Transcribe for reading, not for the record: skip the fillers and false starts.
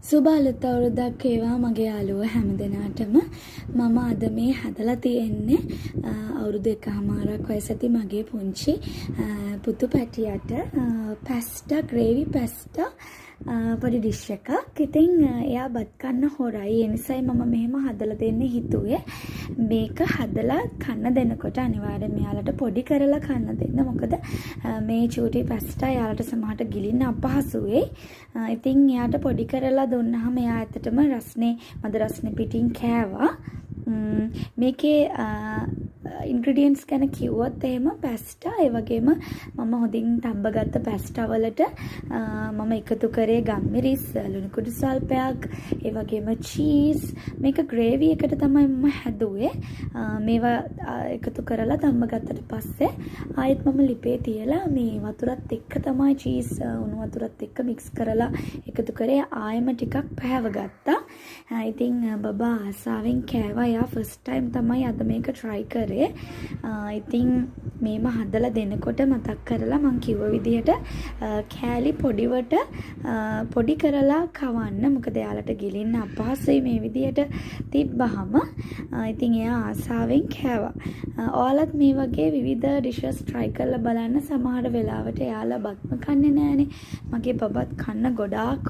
සුබ අලුත් අවුරුද්දක් වේවා මගේ යාළුවෝ හැම දෙනාටම. මම අද මේ හදලා තියෙන්නේ අවුරුදු එකහමාරක් වයස ඇති මගේ පුංචි පුතු පැටියට පැස්ටා, ග්‍රේවි පැස්ටා පොඩි ඩිෂ් එකක්. ඉතින් එයා බත් කන්න හොරයි. ඒ නිසායි මම මෙහෙම හදලා දෙන්න හිතුවේ. මේක හදලා කන්න දෙනකොට අනිවාර්යෙන්ම එයාලට පොඩි කරලා කන්න දෙන්න. මොකද මේ චූටි පැස්ටා එයාලට සමහරට ගිලින්න අපහසු වෙයි. ඉතින් එයාට පොඩි කරලා දුන්නාම එයා ඇත්තටම රස්නේ, මද රස්නේ පිටින් කෑවා. මේකේ ඉන්ග්‍රීඩියන්ට්ස් ගැන කිව්වොත් එහෙම, පැස්ටා, ඒ වගේම මම හොඳින් තම්බගත්ත පැස්ටා වලට මම එකතු කරේ ගම්මිරිස්, ලුණු කුඩු ස්වල්පයක්, ඒ වගේම චීස්. මේක ග්‍රේවි එකට තමයි මම හැදුවේ. මේවා එකතු කරලා තම්බගත්තට පස්සේ ආයෙත් මම ලිපේ තියලා මේ වතුරත් එක්ක තමයි, චීස් උණු වතුරත් එක්ක මික්ස් කරලා එකතු කරේ. ආයෙම ටිකක් පැහැව ගත්තා. ඉතින් බබා ආසාවෙන් කෑවා. එයා ෆස්ට් ටයිම් තමයි අද මේක ට්‍රයි කරේ. ඉතින් මේම හදලා දෙනකොට මතක් කරලා මං කිව්ව විදිහට කෑලි පොඩිවට පොඩි කරලා කවන්න. මොකද එයාලට ගිලින්න අපහසුයි මේ විදිහට තිබ්බහම. ඉතින් එයා ආසාවෙන් කෑවා. ඔයාලත් මේ වගේ විවිධ ඩිෂස් ට්‍රයි කරලා බලන්න. සමහර වෙලාවට එයාලා බත්ම කන්නේ නෑනේ. මගේ බබත් කන්න ගොඩාක්